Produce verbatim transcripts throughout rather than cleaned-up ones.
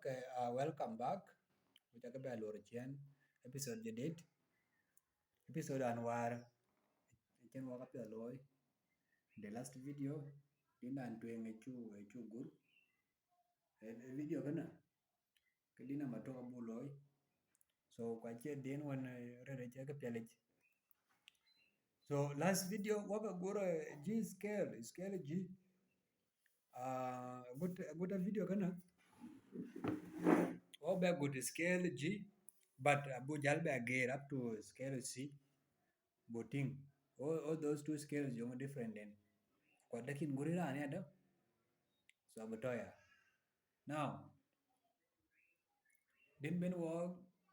Okay, uh, welcome back. Ku ca ke bɛ lor ciɛn episode jadid. Episode an wäär, cïn wak apiɛth looi. The last video, din dan tueŋ ë cu, ë cu gur. Ë, ë video kënë, ke din number two abuk looi. So, ku acie din wën, eh, rɛ̈t acie ke piɛlic. So, last video, wak agur, eh, G scale, scale G. Ah, agut, agut a video kënë. Wak bɛ gut scale G, but abuk jal bɛ gear up to scale C. Buk tïŋ. All, all those two scales yöŋ different den. Ku adë kïn guri raan ya dë. So, abuk tɔ̈ ya. Now, din ben wɔ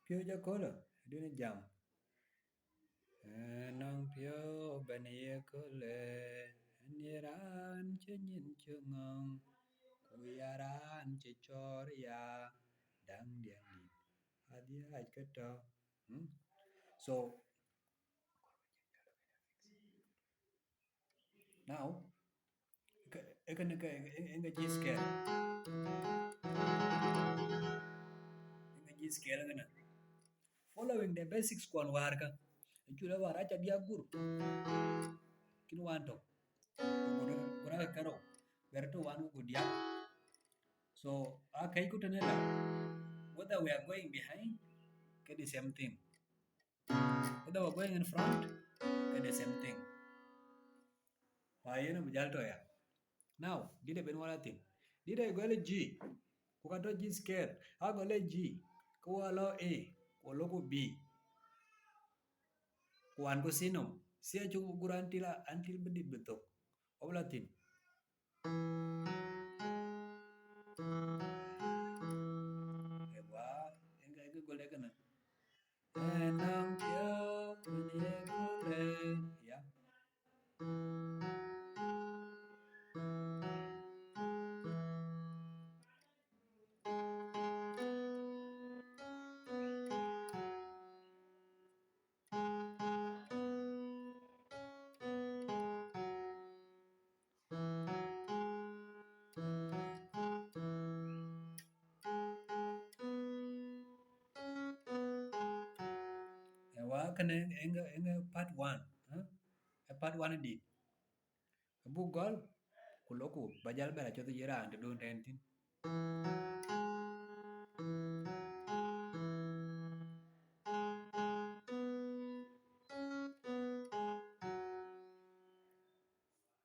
piööc aköl, din jam. Ënɔŋ piɔ̈u ben ye köl, ë, ën ye raan cï nyin cï ŋɔ̈ŋ, ku ya raan cï cɔɔr ya, daŋ diɛn dït, adhiac ke tɔ̈. Hmm? So, now, ë kënë ke, ë, ë, ë G scale. Ë G scale kënë. Following the basics kuɔn wäär kä. Ë cu lɔ wäär aca diäk gur. Kïn wan tök. Gur, gur aka kärou. Bɛr tök wan ku diäk. So, akëc ku tënë la. Whether we are going behind, ke the same thing. Whether we're going in front, ke the same thing. Pa yen abuk jal tɔ̈ ya. Now, dït ë ben wala thïn. Dït ë gɔl G, ku ka tɔ̈ G scale. A gɔl G, ku wa lɔ A, ku lɔ ku B. Ku an ku C nɔm. C acuk bï gur until, until bï dït bï thök. Wala thïn. Ewa, ë ŋa, ë ŋa gɔl ë kënë? Ënɔŋ piɔ̈u ben ye köl, ë, ya. Ewa, kënë ë ŋa, ë ŋa part one, ë? Ë part one dït. Abuk gɔl, ku lɔ ku ba jal bɛ̈n a cɔth ye raan tëdun tɛ̈n thïn.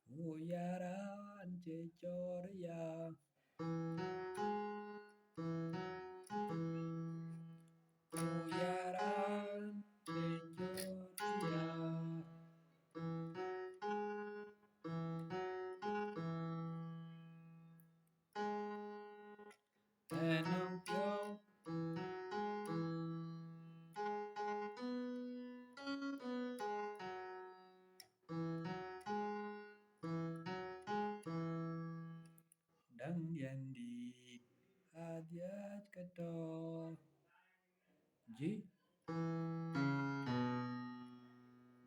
Ku ya raan cï cɔɔr ya. Ku ya raan cï cɔɔr ya. Ënɔŋ piɔ̈u. Daŋ diɛn dït adhiac ke tɔ̈. G.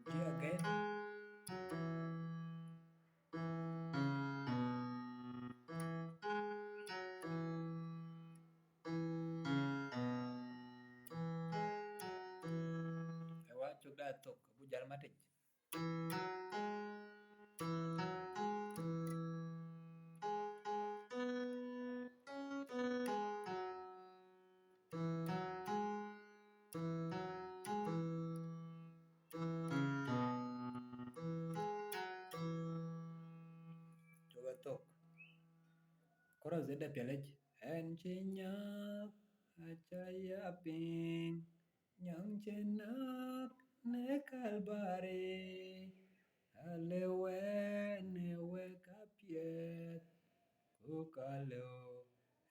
G again. Ewa, cuk da thok, abuk jal matic. Cuk ë thok. Chorus ë dɛ piɛlic. Ɣɛn cï nyääk, aca ya piŋ. Nyɔŋ cï näk në Kalbari, alëu ɣɛn ë wek apiɛth, ku ka lëu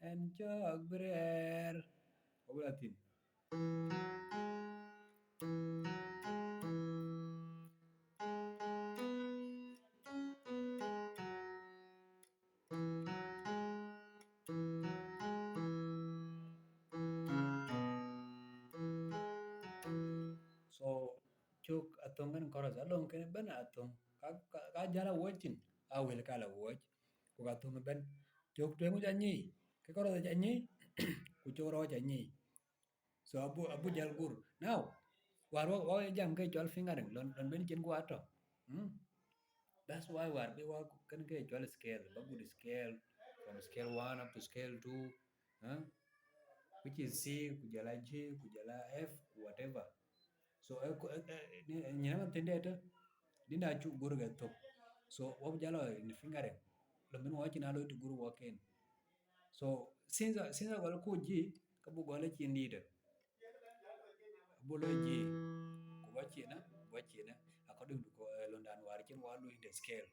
ɣɛn cɔk bï rɛɛr. Wok la thïn. So, cuk athöŋ kën chorus, alöŋ kënë ëbën athöŋ. Ka, ka, ka jäl awuɔ̈c thïn, a wël ka la wuɔ̈c. Ku ka thöŋ ëbën. Cuk tueŋ ku ca nyic, ke chorus ca nyic, ku cök rɔ̈ɔ̈c anyic. So abu, abu jäl gur. Now, wäär wä, wä jam ke cɔl fingering, lon, lon ben cin guɔ atɔ̈. Hmm? That's why wäär bï wä kën ke cɔl scale, ba gut scale, from scale one up to scale two, huh? Which is C, ku jɔl a G, ku jɔl a F, whatever. So, eh, ku, eh, eh, ni, ni nama tinde ta, dinda chu gur ga thok. So, wä jalo in fingering. Lo min wä chin alo tu gur wä ken. So, since, since I gol ku G, ka bu gol chin dida. Bu lo G. Ku wä chin, wä chin. According to, eh, London war chin wä lu in the scale.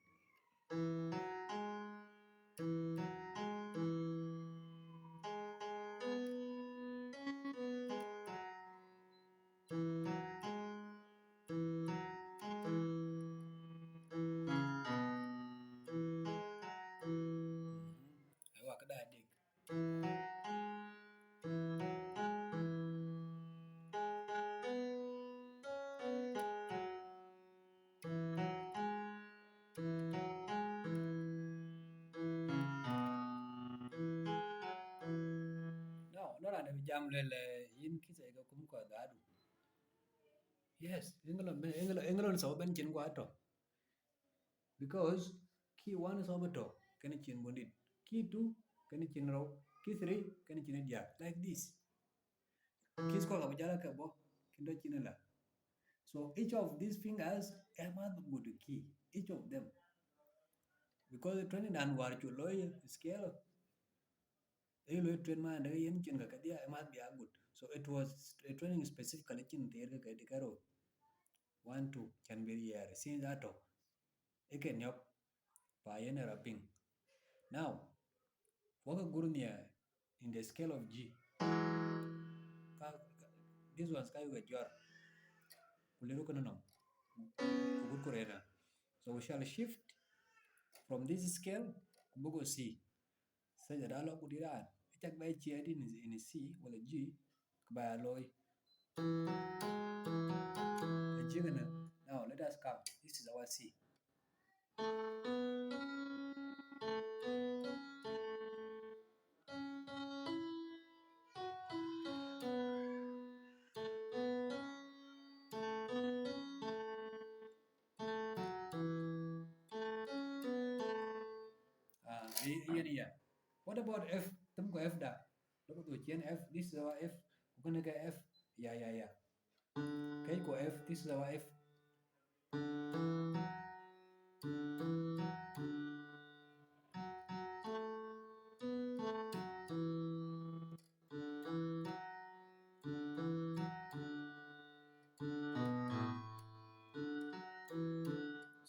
Aywa, këda dik. No, no, raan dɛ̈ bï jam luel, eh, yïn kï thɛɛr ke kum kɔc dhaadu. Yes, eŋö lɔ, eŋö lɔ, eŋö lɔ sabab ben cin guɔ atɔ̈. Because key one sabab atɔ̈, kën cin bundit. Key two, kën cin rou. Key three, kën cin diäk. Like this. Keys kɔ̈k abï jal ke bɔ̈, kën tɔ̈ cin la. So each of these fingers, ë math gut key, each of them. Because training dan war cu looi scale, ë looi train man de yen cin ka kedhia, ë math bï a gut. So it was a training specifically cin thɛɛr ke ke di karo. One, two, can be here. Since that, ë ke niɔp, pa yen ë rap piŋ. Now, wä ke gur nhiɛɛr in the scale of G. Ka, ka, these ones ka yuk ke jɔr. Ku liru kënë nɔm. Ku gut ku rëër na. So we shall shift from this scale, ku bï go C. Such that alɔ ku dï raan, ë cak bɛ ciɛɛt in, in C wala G, kë ba ya looi. Ë G kënë. Now let us come. This is our C. Ah, yen ya. What about F? Them go F da. Look at the chain F. This is our F. We're gonna get F. Yeah, yeah, yeah. Okay, go F. This is our F.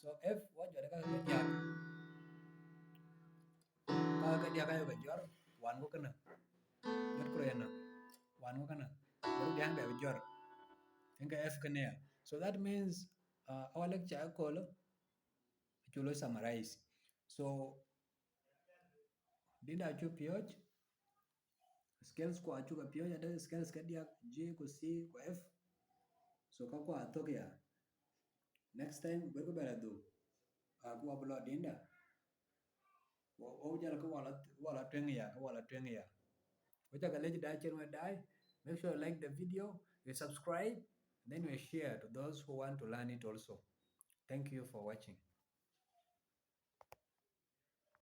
So F, wä jɔt ka ke diäk. Ka ke diäk ayo ke jɔr, wan ku kënë. Jɔt ku rëër na. Wan ku kënë. Bï diäk bɛ jɔr. Yen ke F kënë ya. So that means, uh, our lecture aköl, acu lo summarize. So, dinda acu piööc, scales ku acu ke piööc, ada scales ke diäk, G ku C ku F. So, ka ku athök ya. Next time, bï ku bɛ la dhuk. Aku abï lɔ dinda. Wɔ, wɔ jal ke wala, wala tueŋ ya, ke wala tueŋ ya. Wɔ cak lec da cien wɛ dai. Make sure you like the video, you subscribe, then you share to those who want to learn it also. Thank you for watching.